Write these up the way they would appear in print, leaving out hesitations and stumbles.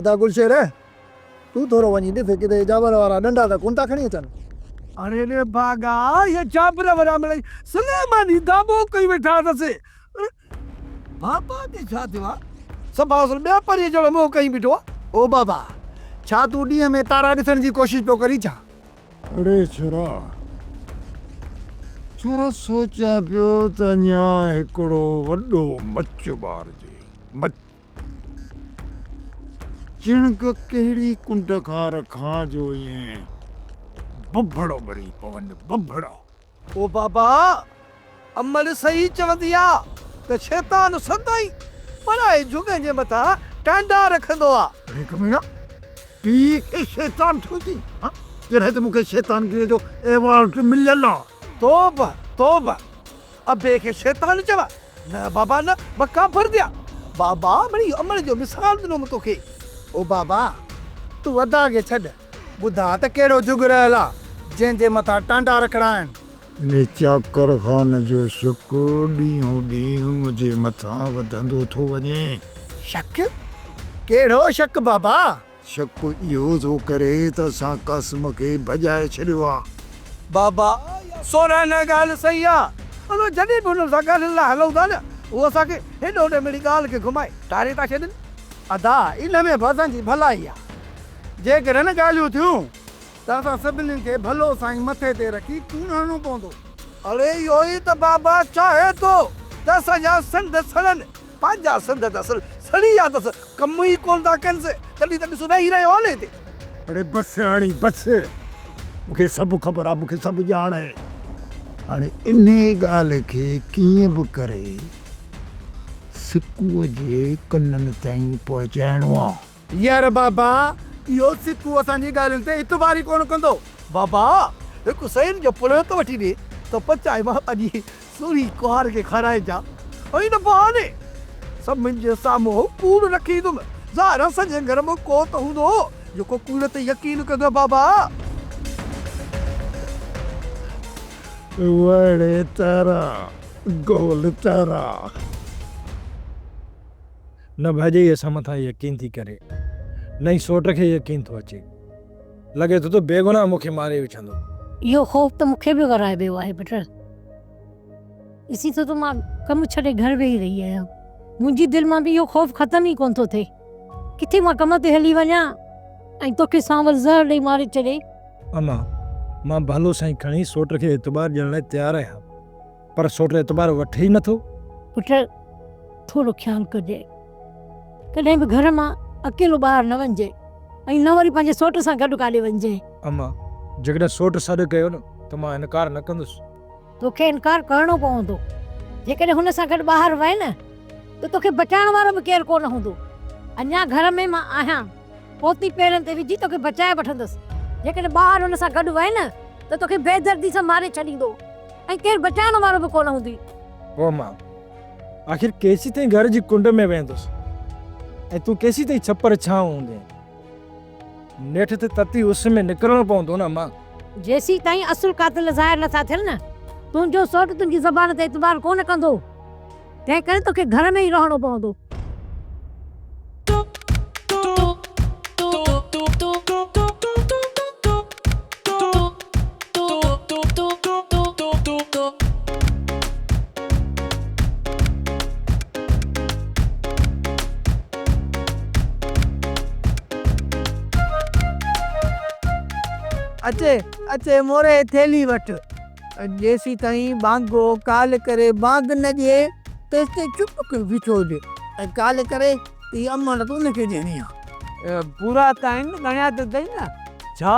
ادا گلشير، تون ٿورو وڃي ڏس ڪٿي جابر وارا ڏنڊا ته ڪونه ٿا کڻي اچن. اڙي ڙي ڀاڳا، اهي جابر وارا مڙئي سليماني داٻو ڪئي ويٺا اٿس. بابا کي ڇا ٿيو آ؟ سڀ اصل ٻيا پريء جهڙو منهن ڪئي بيٺو آ. او بابا، ڇا تون ڏينهن ۾ تارا ڏسڻ جي ڪوشش پيو ڪرين ڇا؟ اڙي ڇورا، ڇورا سوچيان پيو ته اڃا هڪڙو وڏو مچ ٻارجي، مچ. چڻگ ڪهڙي ڪنڊ کان رکان جو ائين ڀنڀڙو ٻري پون، ڀنڀڙو. او بابا! امڙ صحيح چوندي آ ته شيطان سدائين پرائي جهڳن جي مٿان ٽانڊا رکندو آ. اڙي ڪميڻا! پيء کي شيطان ٿو چئين؟ ها؟ جڏهن ته مون کي شيطانگيء جو ايوارڊ مليل آ. توبه! توبه! ابي کي شيطان چوان؟ نه بابا نه، مان ڪافر ٿيان. بابا! مڙئي امڙ جو مثال ڏنو مون توکي. او بابا! تون ادا کي ڇڏ. ٻڌاء ته ڪهڙو جهڳ رهيل آ، جنهن جي مٿان ٽانڊا رکڻا آهن؟ انهي چاڪر خان جو شڪ ڏينهون ڏينهن منهنجي مٿان وڌندو ٿو وڃي. شڪ؟ ڪهڙو شڪ بابا؟ شڪ اهو ٿو ڪري ته اسان قاسم کي ڀڄائي ڇڏيو آ. بابا، اها سورهن ڳالهه صحيح آ. اسان جڏهن به هنن سان ڳالهين لاء هلون ٿا نه، هو اسان کي هيڏي هوڏي مڙئي ڳالهه کي گهمائي ٽاري ٿا ڇڏين. ادا، ان ۾ به اسان جي ڀلائي آ. جيڪڏهن ڳالهيون ٿيون ته اسان سڀني کي ڀلو سائين مٿي تي رکي ڪوڙ هڻڻو پوندو. اڙي اهو ئي ته بابا چاهي ٿو ته اسان جا سنڌ سڙن. پنهنجا سنڌ ته اصل سڙي ويا اٿس، ڪم ئي ڪونه ٿا ڪن سي، تڏهن ته ڏس ويهي رهيو آهي نه هتي. اڙي بس هاڻي بس، مون کي سڀ خبر آهي، مون کي سڀ ڄاڻ آهي. هاڻي انهيء ڳالهه کي ڪيئن به ڪري سڪوء جي ڪنن تائين پهچائڻو آ. يار بابا، اهو سڪو اسان جي ڳالهين تي اعتبار ئي ڪونه ڪندو. بابا، هڪ سئين جو پڙيو ته وٺي ڏي ته پچائي مان پنهنجي سهڻي ڪنوار کي کارائجان ۽ ان بهاني سڀني جي سامهون ڪوڙ رکي ايندم. ظاهر اسان جي گهر ۾ ڪو ته هوندو جيڪو ڪوڙ تي يقين ڪندو بابا. وڙي تارا گول تارا. نه ڀاڄائي اسان مٿان يقين ٿي ڪري نه ئي سوٽ کي يقين ٿو اچي. لڳي ٿو ته بيگناهه مون کي ماري وجهندو. اهو خوف ته مون کي به ورائي ويو آهي پٽ. ڏسين ٿو ته مان ڪم ڇڏي گهر ويهي رهي آهيان. منهنجي دل مان به اهو خوف ختم ئي ڪونه ٿو ٿئي. ڪٿي مان ڪم تي هلي وڃان ۽ توکي سانول زهر ڏئي ماري ڇڏي. امان، مان ڀلو سائين کڻي سوٽ کي اعتبار ڏيڻ لاء تيار آهيان. پر سوٽ اعتبار وٺي ئي نٿو. پٽ ٿورو خيال ڪجي. ڪڏهن به گهر مان اڪيلو ٻاهر نه وڃجي ۽ نه وري پنهنجي سوٽ سان گڏ ڪاڏي وڃجي. اما، جيڪڏهن سوٽ سڏ ڪيو نه ته مان انڪار نه ڪندس. توکي انڪار ڪرڻو پوندو. جيڪڏهن هن سان گڏ ٻاهر وئين نه ته توکي بچائڻ وارو به ڪير ڪونه هوندو. اڃا گهر ۾ مان آهيان. پوتي پيرن تي وجهي توکي بچائي وٺندس. جيڪڏهن ٻاهر هن سان گڏ وئين نه ته توکي بيدردي سان ماري ڇڏيندو ۽ ڪير بچائڻ وارو به ڪونه هوندي. او امان، آخر ڪيسيتائين گهر جي ڪنڊ ۾ ويهندس ۽ تون ڪيسيتائين ڇپر ڇانو هوندين. نيٺ ته تتي اس ۾ نڪرڻو پوندو نه امان. جيسيتائين اصل قاتل ظاهر نه ٿا ٿين نه، تنهنجو سوٽ تنهنجي زبان تي اعتبار ڪونه ڪندو. تنهن ڪري توکي گهر ۾ ئي رهڻو پوندو. اچي اچي موري ٿيلهي وٺ. جيسيتائين ٻانگو ڪال ڪري بانگ نه ڏئي، تيستائين چپ ڪيو بيٺو هجي ۽ ڪال ڪري ته هي امانت ان کي ڏيڻي آ. پورا ته آهن، ڳڻيا ته اٿئي نه؟ ڇا؟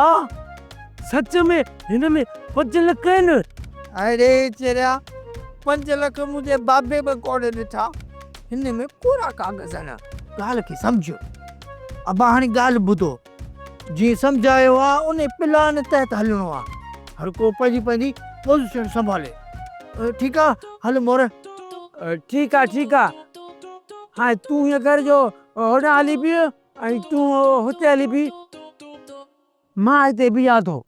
سچ ۾ هن ۾ پنج لک آهن؟ اڙي چريا، پنج لک منهنجي بابي به ڪونه ڏٺا. هن ۾ ڪورا ڪاغذ آهن. ڳالهه کي سمجهه. ابا هاڻي ڳالهه ٻڌو. جيئن سمجهايو آ انهي پلان تحت هلڻو آ. هر ڪو پنهنجي پنهنجي پوزيشن سنڀالي. ٺيڪ آ هل مور. ٺيڪ آ ٺيڪ آ هاڻي تون هيئن ڪر جو هوڏانهن هلي بيهه ۽ تون هتي هلي بيهه مان هتي بيهان ٿو.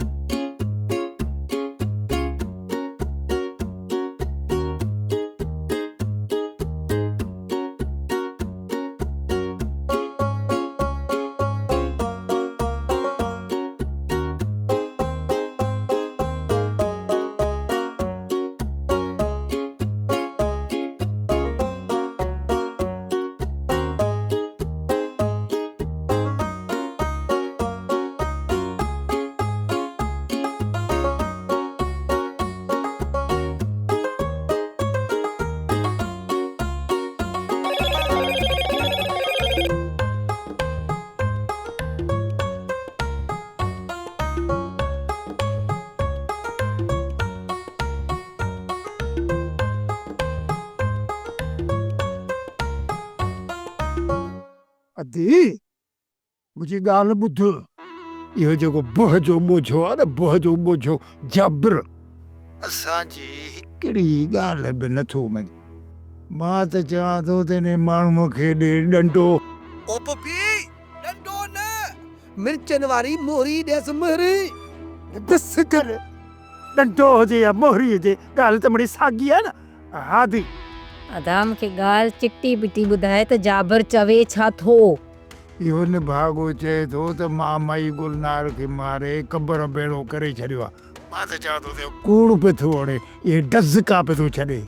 ادي، منهنجي ڳالهه ٻڌ. اهو جيڪو بهه جو ٻوجهو آهي نه، بهه جو ٻوجهو جابر، اسان جي هڪڙي ڳالهه به نه ٿو مڃي. مان ته چوان ٿو ته انهي ماڻهوء کي ڏي ڏنڊو. او پڦي، ڏنڊو نه، مرچن واري مهري ڏيس مهري. بس ڪر، ڏنڊو هجي يا مهري هجي، ڳالهه ته مڙئي ساڳي آهي نه. هادي. ادا مون کي ڳالهه چٽي پٽي ٻڌاء ته جابر چوي ڇا ٿو؟ اهو نڀاڳو چئي ٿو ته مان مائي گلنار کي ماري قبر ڀيڙو ڪري ڇڏيو آهي. مان ته چوان ٿو ته اهو ڪوڙ پيو ٿو هڻي، اهي ڊزڪا پيو ٿو ڇڏي.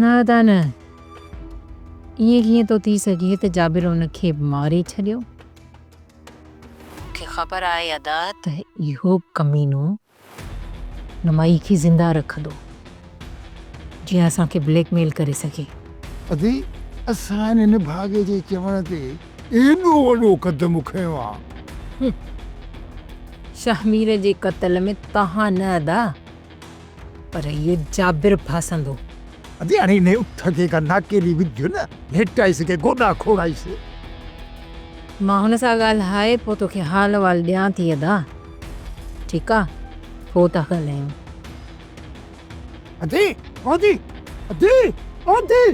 نه ادا نه، ائين ڪيئن ٿو ٿي سگهي ته جابر ان کي ماري ڇڏيو؟ مون کي خبر آهي ادا ته اهو ڪمينو نمائي کي زنده رکندو جيئن اسان کي بليڪ ميل ڪري سگهي. ادي اسان ان نڀاڳي جي چوڻ تي ايڏو وڏو قدم کنيو آ. شهمير جي قتل ۾ توهان نه ادا پر اهو جابر ڦاسندو. ادي هاڻي انهي اٺ کي ڪا ناڪيلي وجهه نه ڀيٽائيس ڪي گوڏا کوڙائيس. مان هن سان ڳالهائي پوء توکي حال احوال ڏيان ٿي ادا. ٺيڪ آ پوء ٿا ڳالهايون. ادي ادي ادي ادي.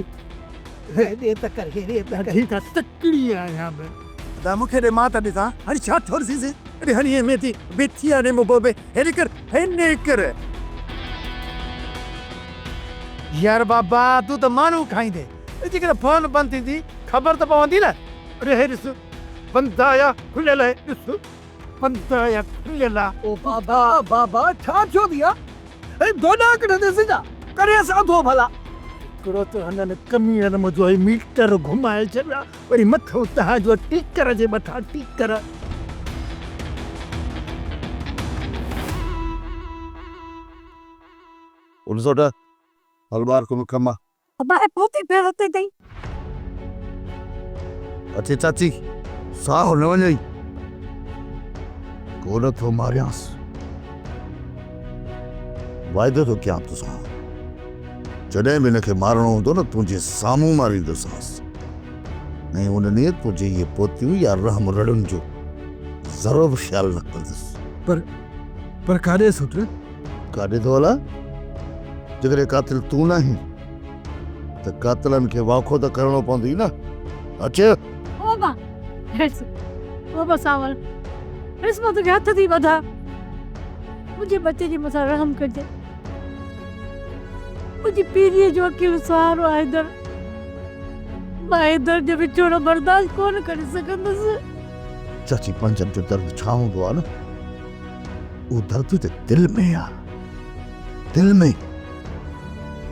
هيڏي ته ڪر هيڏي ته ڪر. ڏاڍي ڪا تڪڙي آهيان ۾. ادا مون کي ڏي مان ته ڏسان. هڻي ڇا ٿو ڏسيس. اڙي هڻي ۾ ٿي ويٺي آ ني مبو ۾ هيڏي ڪر هيڏي ڪر. يار بابا تون ته ماڻهو کائيندين. جيڪڏهن فون بند ٿيندي خبر ته پوندي نه. اڙي هي ڏس بند آيا کليل هي ڏس بند آيا کليل آ. او بابا بابا ڇا ٿيو ٿي ها. هي گوڏا ڪڍندي سجا ڪريس اڌو ڀلا. هڪڙو ته هنن ڪميڻن منهنجو هي ميٽر گهمائي ڇڏيو آ وري مٿو تهان جو ٽيڪر جي مٿان ٽيڪر. ان سوٽ هل ٻاهر ڪم ڪم آ. ابا هي پوتي پير اتي تئين. اچي چاچي ساهه نه وڃئي. ڪو نه ٿو ماريانس. واعدو ٿو ڪيان توسان. جڏهن به هن کي مارڻو هوندو نه تنهنجي سامهون ماريندوسانس. ۽ ان ڏينهن تنهنجي اهي پوتيون يا رحم رڙن جو ذرو به خيال نه ڪندس. پر پر ڪاڏي سوٽ؟ ڪاڏي ٿو هلان؟ جيڪڏهن قاتل تون ناهين ته قاتلن کي واکو ته ڪرڻو پوندوئي نه. اچ. او با ڏس او با سانول ڏس مان توکي هٿ ٿي ٻڌان منهنجي ٻچي جي مٿان رحم ڪجي منهنجي پيريء جو اڪيلو سهارو آهي در مان حيدر جو وڇوڙو برداشت ڪونه ڪري سگهندس. چاچي پنهنجن جو درد ڇا هوندو آهي نه اهو درد ته دل ۾ آ دل ۾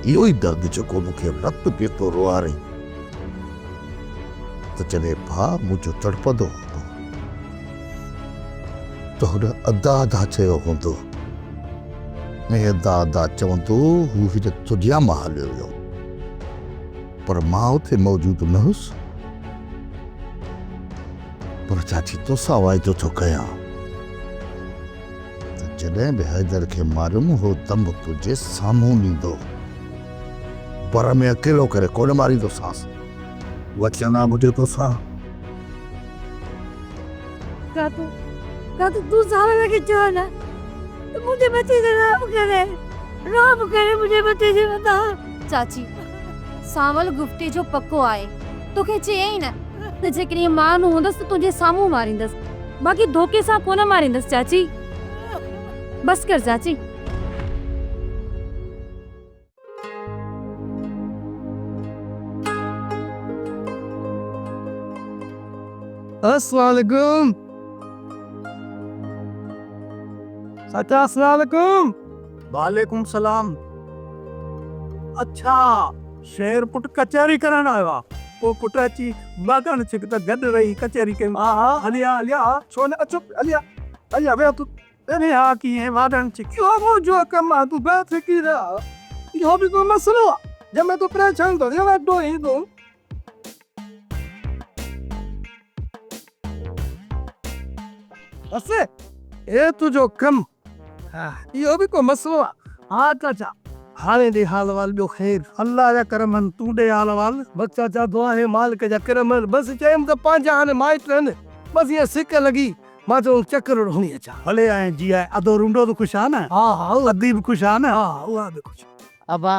اهو ئي درد جيڪو مون کي رت پيو ٿو روئاري ته جڏهن ڀاء منهنجو تڙپندو هوندو ته هن ادا ادا چيو هوندو ۽ ادا ادا چوندو هو هن دنيا مان هليو ويو پر مان اتي موجود نه هيس پر چاچي توسان واعدو ٿو ڪيان ته جڏهن به حيدر کي ماريم هو دم تنهنجي سامهون ڏيندو. بر ۾ اڪيلو ڪري ڪونه ماريندوسانس. وچن آ منهنجو توسان. ڪاتو، ڪاتو تون ساول کي چئو نه ته منهنجي ٻچي تي رحم ڪري، رحم ڪري منهنجي ٻچي جي مٿان. چاچي، سانول گفتي جو پڪو آهي، توکي چيائين نه ته جيڪڏهن مان نه هوندس ته تنهنجي سامهون ماريندس، باقي ڌوڪي سان ڪونه ماريندس چاچي. بس ڪر چاچي. السلام عليڪم چاچا السلام عليڪم. وعليڪم السلام. اڇا شير پٽ ڪچهري ڪرڻ آيو آ. پوء پٽ اچي ٻاگهڻ ڇڪ ته گڏ رهي ڪچهري ڪيون. ها ها هلي آ هلي آ ڇو نه اچو هلي آ هلي آ ويهه تون. اري ها ڪيئن واڏڻ ڇڪ. اهو منهنجو ڪم آ تون بي فڪر رهه. اهو به ڪو مسئلو آ جنهن ۾ تون پريشان ٿو ٿين ويٺو ايندو. بس اي تنهنجو ڪم. ها اهو به ڪو مسئلو آ. ها چاچا هاڻي ڏي حال احوال ٻيو خير. الله جا ڪرم آهن تون ڏي حال احوال. بس چاچا دعا آهي مالڪ جا ڪرم آهن بس چيم ته پنهنجا آهن مائٽ آهن بس ائين سڪ لڳي مان چيو چڪر هڻي اچان. ڀلي آئين جي آء ادو رونڊو به خوش آ نه. ها ها ادي به خوش آ نه. ها اها به خوش. ابا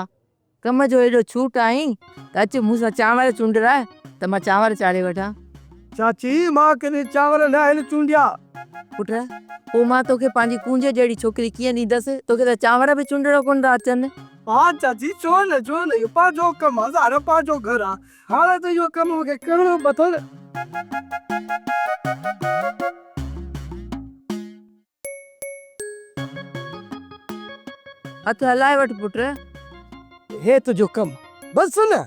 ڪم جو ايڏو ڇوٽ آهين ته اچ مون سان چانور چونڊراء ته مان چانور چاڙهي وٺان. چاچي مان ڪڏهن چانور ناهن چونڊيا. پٽ پوء مان توکي پنهنجي ڪونج جهڙي ڇوڪري ڪيئن ڏيندس، توکي ته چانور به چونڊڻ ڪونه ٿا اچن. ها چاچي ڇو نه ڇو نه اهو پنهنجو ڪم آ ظاهر پنهنجو گهر آ هاڻي ته اهو ڪم مون کي ڪرڻو به اٿو نه. هٿ هلائي وٺ پٽ. هي تنهنجو ڪم بس نه.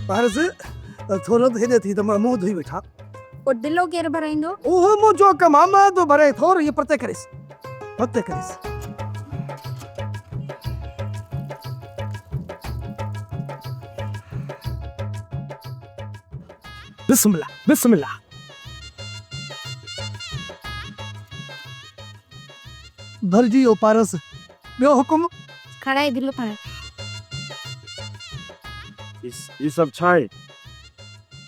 پارس ٿورو ته هيڏي ٿي ته مان منهن ڌوئي وٺان. پوء دلو ڪير ڀرائيندو؟ اهو منهنجو ڪم آ مان ٿو ڀرائين ٿورو ائين پرتي ڪريس پرتي ڪريس. بسم الله بسم الله. ڀرجي ويو پارس ٻيو حڪم. کڻائي دلو کڻائي. هي سڀ ڇا آهي؟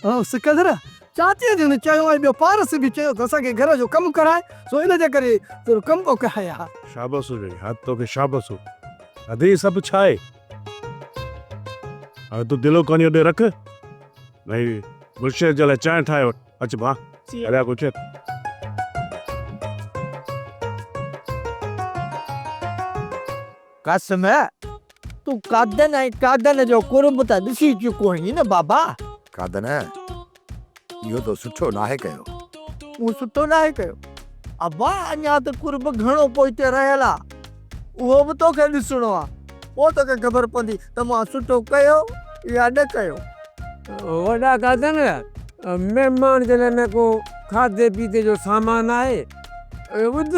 او سڪندر چاچي جن چيو ۽ ٻيو پارس به چيو ته اسان کي گهر جو ڪم ڪرائي سو ان جي ڪري تنهنجو ڪم پيو ڪرايان. شابس هجي ها توکي شابس هجي. ادي هي سڀ ڇا آهي؟ هاڻي تون دلو کڻي هوڏي رک ۽ گلشير جي لاء چانهه ٺاهي وٺ. اچ ڀاء هليا گلشير. قاسم، تون قادن ۽ قادن جو قرب ته ڏسي چڪو آهين نه بابا. قادن، اهو تو سٺو ناهي ڪيو. مون سٺو ناهي ڪيو. ابا اڃا ته قرب گهڻو پوئتي رهيل آ. اهو به توکي ڏسڻو آ. پوء توکي خبر پوندي ته مان سٺو ڪيو يا نه ڪيو. وڏا قادن، مهمان جي لاء نه ڪو کاڌي پيتي جو سامان آهي. ٻڌ،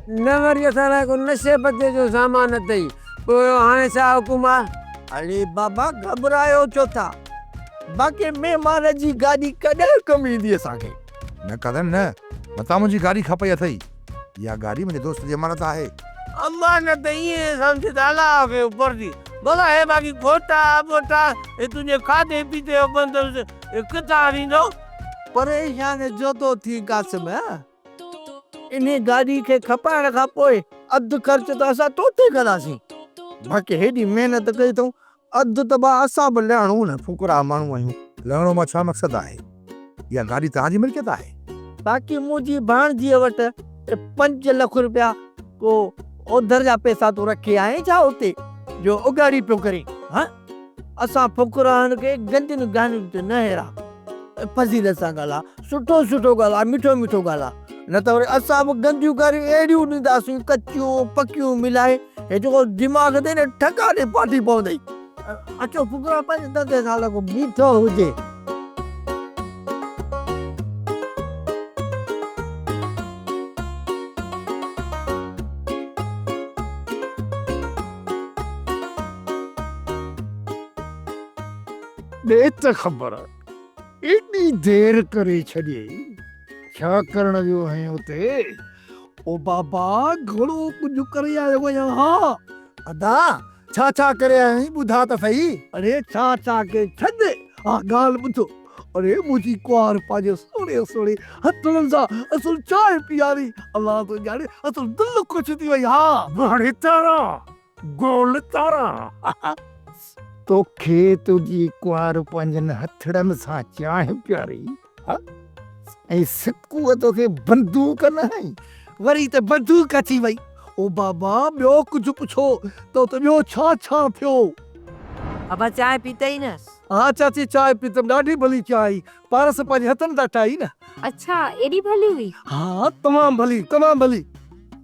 نه وري اسان لاء ڪو نشي پتي جو سامان اٿئي. پوء هاڻي ڇا حڪم آ؟ اڙي بابا گهٻرايو ڇو ٿا؟ باقي مهمان جي گاڏي ڪڏهن ڪم ايندي اسان کي؟ نه قادن نه، متان منهنجي گاڏي کپئي اٿئي. اها گاڏي منهنجي دوست جي امانت آهي. امانت ائين سمجهه ته الله کي پرتي. ڀلا هي باقي کوٽا ٻوٽا هي تنهنجي کاڌي پيتي جو بندوبست ڪٿان ٿيندو؟ پريشان ڇو ٿو ٿين قاسم؟ انهي گاڏي کي کپائڻ کان پوء اڌ خرچ ته اسان توتي ڪنداسين. باقي هيڏي محنت ڪئي اٿئون، اڌ ته ڀاء اسان به لهڻو نه، ڦڪرا ماڻهو آهيون. لهڻو مان ڇا مقصد آهي؟ اها گاڏي توهان جي ملڪيت آهي. باقي منهنجي ڀاڻجيء وٽ 5 لک روپيا ڪو اوڌر جا پئسا تون رکي آئين ڇا اتي جو اگهاڙي پيو ڪرين؟ هان؟ اسان ڦڪراهن کي گندين ڳالهين تي نه هيرا. فضيلت سان ڳالهاء، سٺو سٺو ڳالهاء، مٺو مٺو ڳالهاء، نه ته وري اسان به گنديون گاريون اهڙيون ڏينداسين، ڪچيون پڪيون ملائي، هي جيڪو دماغ اٿئي نه ٺڪا ڏئي پاٽي پوندئي. اچو ڦڪرا پنهنجي ڌنڌي سان لڳو بيٺو هجي. ڏي ته خبر. ايڏي دير ڪري ڇڏيئي، ڇا ڪرڻ ويو هئين اتي؟ او بابا گهڻو ڪجهه ڪري آيو آهيان ها. ادا ڇا ڇا ڪري آيو آهين ٻڌاء ته سهي. اڙي ڇا ڇا کي ڇڏ اها ڳالهه ٻڌ. اڙي منهنجي ڪنوار پنهنجي سهڻي سهڻي هٿڙن سان اصل چانهه پياري، الله ٿو ڄاڻي اصل دل خوش ٿي وئي ها. وڙ تارا گول تارا. توکي تنهنجي ڪنوار پنهنجن هٿڙن سان چانهه پياري ها ۽ سڪوء توکي بندوق نه هنئي. وري ته بندوق اچي وئي. او بابا ٻيو ڪجهه پڇو ته اتي ٻيو ڇا ڇا ٿيو. ابا چانهه پيتئي نه؟ ها چاچي چانهه پيتم ڏاڍي ڀلي چانهه هئي. پارس پنهنجي هٿن تان ٺاهي نه. اڇا ايڏي ڀلي هئي. ها تمام ڀلي تمام ڀلي.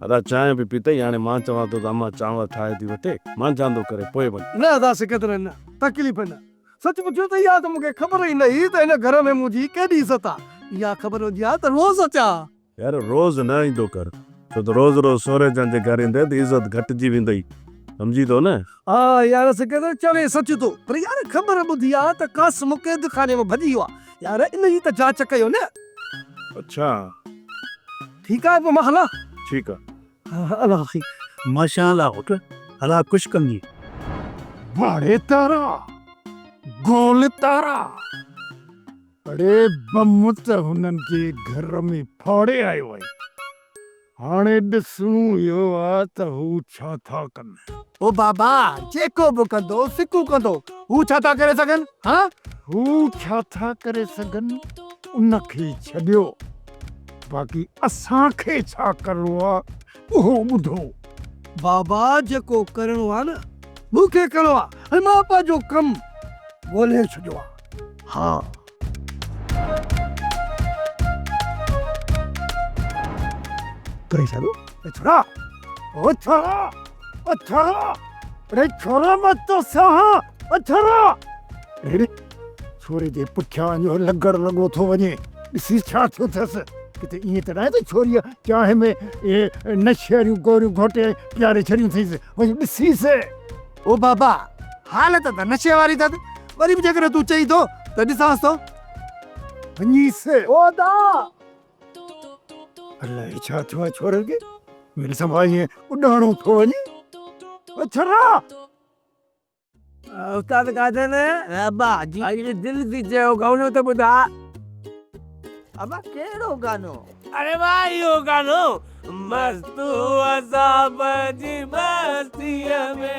ادا چانهه به پيتئي هاڻي مان چوان ٿو ته امان چانور ٺاهي ٿي وٺي مانجهاندو ڪري پوء وڃ. نه ادا سڪندر نه تڪليف نه. سچ پڇو ته اها ته مون کي خبر ئي نه هئي ته هن گهر ۾ منهنجي ڪيڏي عزت آ. اها خبر هجي ها ته روز اچان ها. يار روز نه ايندو ڪر ڇو ته روز روز سورهيجان جي گهر ايندين ته عزت گهٽجي ويندئي سمجهين ٿو نه. ها يار سڪندر چوين سچ ٿو پر يار خبر ٻڌي آ ته قاسم قيد خاني مان ڀڄي ويو آ يار ان جي ته جاچ ڪيو نه. اڇا. ٺيڪ آهي پوء مان هلان. ٺيڪ آ. الله خير. ماشاء الله پٽ الله خوش ڪندي. واڙي تارا گول تارا اڙي بم ته هنن جي گهر ۾ ڦاڙي آيو آهين هاڻي ڏسڻو اهو آ ته هو ڇا ٿا ڪن. او بابا جيڪو به ڪندو سڪو ڪندو هو ڇا ٿا ڪري سگهن ها. هو ڇا ٿا ڪري سگهن ان کي ڇڏيو باقي اسان کي ڇا ڪرڻو آ اهو ٻڌو. بابا جيڪو ڪرڻو آ نه مون کي ڪرڻو آ ۽ مان پنهنجو ڪم ڳولهي ڇڏيو آ. ها. ڪري ڇڏو. اي ڇورا او ڇورا او ڇورا اڙي ڇورا مان توسان هان او ڇورا. اڙي ڇوري جي پٺيان اڃو لڳڙ لڳو ٿو وڃي ڏسي ڇا ٿيو اٿس. ڪٿي ائين ته ناهي ته ڇوريء چانهه ۾ اهي نشي واريون گوريون گهوٽي ۽ پياري ڇڏيون اٿئيس. وڃ ڏسيس. او بابا حالت ته نشي واري اٿس، وري به جيڪڏهن تون چئين ٿو ته ڏسانس ٿو. وڃيس. او ادا! الائي ڇا ٿيو آهي ڇوري کي، ميري سان ائين اڏاڻو ٿو وڃي. او ڇورا! استاد قادر ابا جي. اڄ دل ٿي چيو گانو ته ٻڌاء. ابا ڪهڙو گانو؟ اري واهه اهو گانو مست اسان پنهنجي مستيء ۾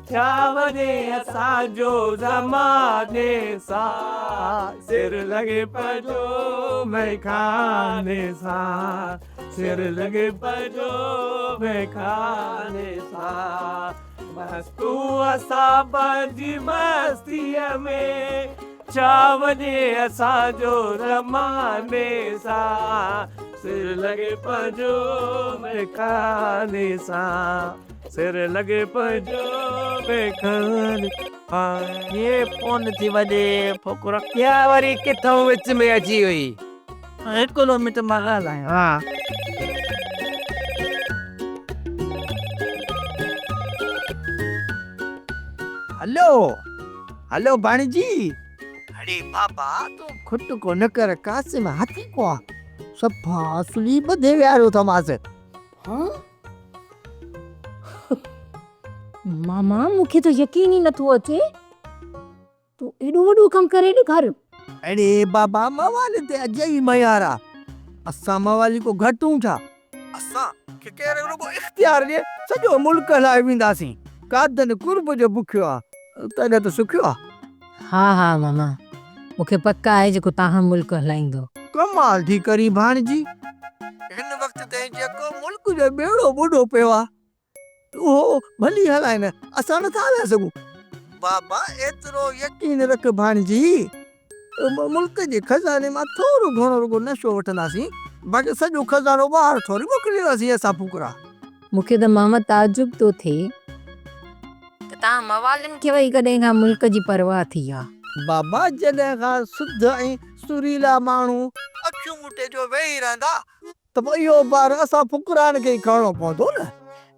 ڇا وڃي اسان جو زماني سان سر لڳي پنهنجو ميخاني سان سر لڳي پنهنجو ميخاني سان مست اسان پنهنجي مستيء ۾ ڇا وڃي اسان جو زماني سان سر لڳي پنهنجو ميخاني سان سر لڳي پنهنجو ميخاني سان. هي فون ٿي وڄي ڦوڪرا. اها وري ڪٿئون وچ ۾ اچي وئي. هڪڙو منٽ مان ڳالهايان. ها. هلو هلو ڀاڻيجي. اڙي بابا تون کٽ ڪو نه ڪر قاسم هاٿي ڪو آ صفا اصلي ٻڌي ويهاريو اٿمانس. ها ماما مون کي ته يقين ئي نٿو اچي. تو ايڏو وڏو ڪم ڪري ڏيکاريو. اڙي بابا موالي تي عجيب ميار آ. اسان موالي ڪو گهٽ هون ڇا؟ اسان کي ڪير رڳو اختيار ڏي سڄو ملڪ هلائي وينداسين. قادن قرب جو بکيو آ تڏهن ته سکيو آ. ها ها ماما مون کي پڪ آهي جيڪو تهان ملڪ هلائيندو. ڪمال ٿي ڪرين ڀاڻجي. هن وقت تائين جيڪو ملڪ جو ٻيڙو ٻڏو پيو آ. اهو ڀلي هلائين، اسان نٿا هلائي سگهون. بابا ايترو يقين رک ڀاڻجي، ملڪ جي خزاني مان ٿورو گهڻو رڳو نشو وٺنداسين، باقي سڄو خزانو ٻاهر ٿوري موڪلينداسين اسان ڦوڪرا. مون کي ته ماما تعجب ٿو ٿئي ته توهان موالين کي وري ڪڏهن کان ملڪ جي پرواهه ٿي آ. بابا جڏهن کان سڌ ۽ سريلا ماڻهو اکيون ٻوٽي جو ويهي رهندا ته پوء اهو بار اسان فقرائن کي ئي کڻڻو پوندو نه.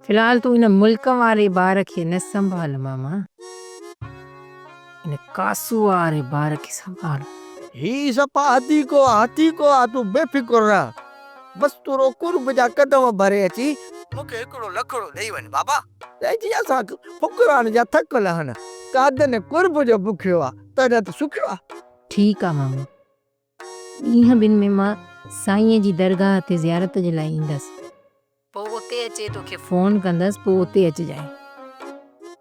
في الحال تون ان ملڪ واري بار کي نه سنڀال ماما، ان ڪاسو واري بار کي سنڀال. هي صفا حديقو آ، حديقو آ، تون بي فڪر رهه، بس تون رو قرب جا قدم ڀري اچي مون کي هڪڙو لکڙو ڏئي وڃ بابا، ته جيئن اسان فقرائن جا ٿڪ لهن. قادن قرب جو بکيو آ، تڏهن ته سکيو آ. ٺيڪ آ ماما. ڏينهن ٻن ۾ مان سائينء جي درگاهه تي زيارت جي لاء ايندس. پوء اتي اچي توکي فون ڪندس، پوء اتي اچجانء.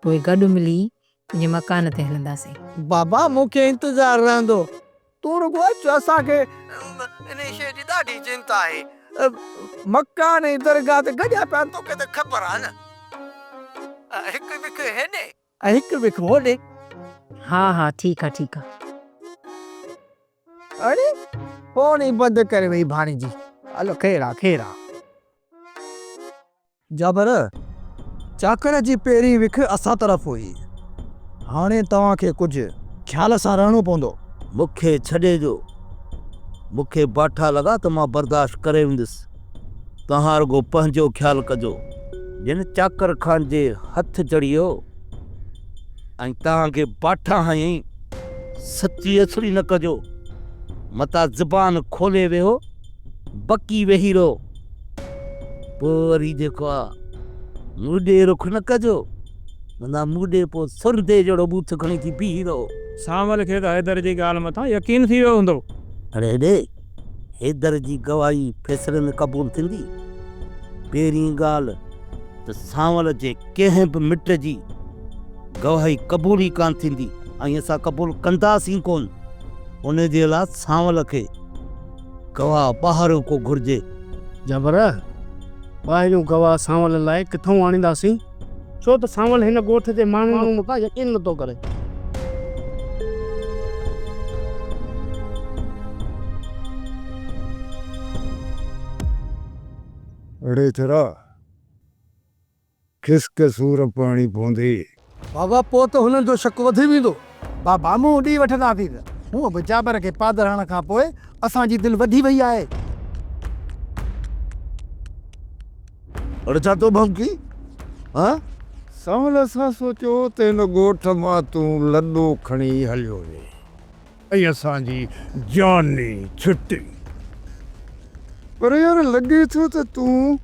پوء گڏ ملي تنهنجي مڪان تي هلنداسين. بابا مون کي انتظار رهندو. تون رڳو اچ، اسان کي انهيء شيء جي ڏاڍي چنتا آهي. مڪان ۽ درگاهه ته گڏيا پيا آهن، توکي ته خبر آهي نه. هڪ وک هيڏي ۽ هڪ وک هوڏي. ها ها ٺيڪ آ ٺيڪ آ. اڙي فون ئي بند ڪري وئي ڀاڻيجي. هلو خير آ خير آ. جابر، چاڪر جي پهرين وک اسان طرف هئي. هاڻي توهان کي ڪجهه خيال سان رهڻو پوندو. مون کي ڇڏي جو. مون کي باٺا لڳا ته مان برداشت ڪري ويندس. توهان رڳو پنهنجو خيال ڪجو. جنھن چاڪر خان جي ھٿ چڙھيو ۽ توھان کي باٺا ھنيائين، سچي اڇڙي نه ڪجو، متان زبان کولي ويھو، بڪي ويھي رھو. پوء وري جيڪو آ مون ڏي رخ نه ڪجو، متان مون ڏي پوء سرندي جهڙو ٻوٿ کڻي ٿي بيهي رهو. سانول کي ته حيدر جي ڳالهه مٿان يقين ٿي ويو هوندو. اڙي هيڏي، حيدر جي گواهي فيصلي ۾ قبول ٿيندي؟ پهرين ڳالهه ته سانول جي ڪنهن به مٽ جي گواهي قبول ئي ڪانه ٿيندي ۽ اسان قبول ڪنداسين ڪونه. ان جي لاء سانول کي گواهه ٻاهريون ڪو گهرجي. جابر، ٻاهريون گواهه سانول لاء ڪٿئون آڻينداسين؟ ڇو ته سانول هن ڳوٺ جي ماڻهن مٿان يقين نٿو ڪري. اڙي ٿرا! کسڪ سور پاڻي پوندي. بابا پوء ته هنن جو شڪ وڌي ويندو. بابا منهن ڏئي وٺنداسين. هونء به جابر کي پادر هڻڻ کان پوء اسان جي دل وڌي وئي آهي. اڙي ڇا ٿو ڀونڪين ها؟ سانول اسان سوچيو ته هن ڳوٺ مان تون لڏو کڻي هليو وين ۽ اسان جي جان ئي ڇٽي. پر يار لڳي ٿو ته تون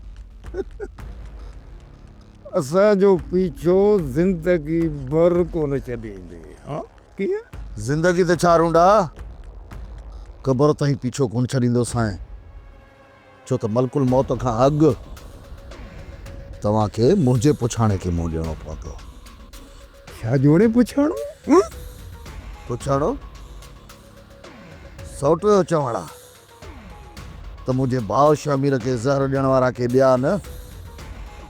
اسان جو پيڇو زندگي ڀر ڪونه ڇڏيندين. ها ڪيئن؟ زندگي ته ڇا رونڊا، قبر تائين پيڇو ڪونه ڇڏيندوسانء. ڇو ته ملڪ الموت کان اڳ توهان کي منهنجي پڇاڻي کي منهن ڏيڻو پوندو. ڇا جوڙي پڇاڻو؟ پڇاڻو؟ سئوٽ جو چوڻ آ ته منهنجي ڀاء شهمير کي زهر ڏيڻ وارا ڪي ٻيا نه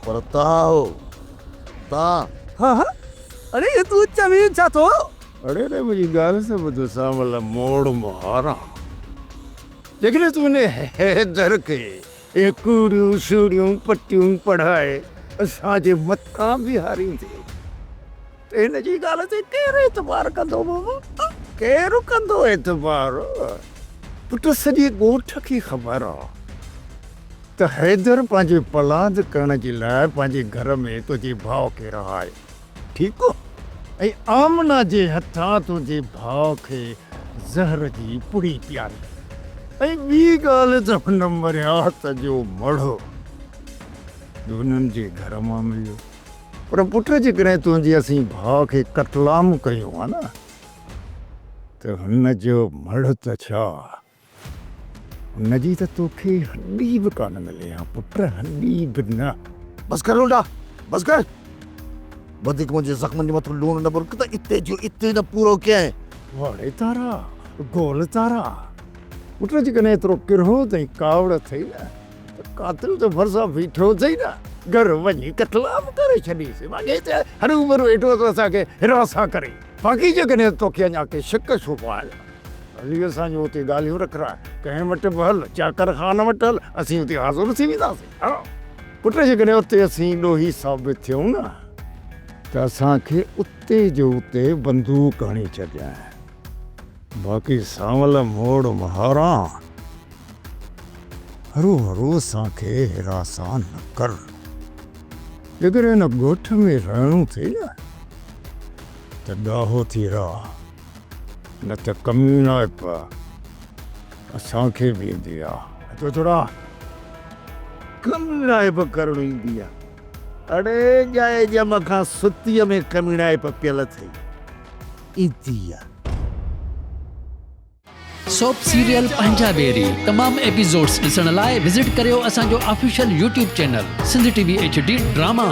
پر توهان هو. توهان. ها ها اڙي هي تون چوين ڇا ٿو؟ اڙي ري منهنجي ڳالهه ته ٻڌ سانول موڙ مهارا. جيڪڏهن تون ان حيدر کي اهي ڪوڙيون سوڙيون پٽيون پڙهائي اسان جي مٿان بيهاريندين ته هن جي ڳالهه تي ڪير اعتبار ڪندو بابا؟ ڪير ڪندو اعتبار؟ پٽ سڄي ڳوٺ کي خبر آ ته حيدر پنهنجي پلاند ڪرڻ جي لاء پنهنجي گهر ۾ تنهنجي ڀاء کي رهائي ٺيڪ ۽ آمنه جي هٿان تنهنجي ڀاء کي زهر جي پڙي پياري ۽ ٻي ڳالهه ته هن مريات جو مڙهه به هنن جي گهر مان مليو. پر پٽ جيڪڏهن تنهنجي اسين ڀاء کي قتلام ڪيون ها نه ته هن جو مڙهه ته ڇا هن جي ته توکي هڏي به ڪانه ملي ها پٽ هڏي به نه. بس ڪر لونڊا بس ڪر. وڌيڪ منهنجي زخمن جي مٿان لوڻ نه ٻرڪ ته اتي جو اتي نه پورو ڪيائين. واڙي تارا گول تارا پٽ جيڪڏهن ايترو ڪرهو ۽ ڪاوڙ اٿئي نه ته قاتل ته ڀرسان بيٺو اٿئي نه گهر وڃي قتلام ڪري ڇڏيس باقي هتي هروڀرو ويٺو ٿو اسان کي هراسان ڪري باقي جيڪڏهن توکي اڃا ڪي شڪ شبها آهن هلي اسان جون اتي ڳالهيون رکراء، ڪنهن وٽ به هل، چاڪر خان وٽ هل، اسين اتي حاضر ٿي وينداسين. ها پٽ جيڪڏهن اتي اسين ڏوهي ثابت ٿيون نه ته اسان کي اتي جو اتي بندوق هڻي ڇڏجانء. باقي سانول موڙ مهاران هروڀرو اسان کي هراسان نه ڪر. جيڪڏهن هن ڳوٺ ۾ رهڻو اٿئي نه ته ڏاهو ٿي رهه. نه ته ڪميڻائپ اسان کي به ايندي آ. اچو ڇڙا ڪميڻائپ ڪرڻ ايندي آ. اڙي ڄائي ڄم کان ستيء ۾ ڪميڻائپ پيل اٿئي. ايندي آ. سوپ سيريل پنهنجا ويري تمام ايپيسوڊز ڏسڻ لاء وزٽ ڪريو اسان جو official YouTube channel Sindh T V H D drama.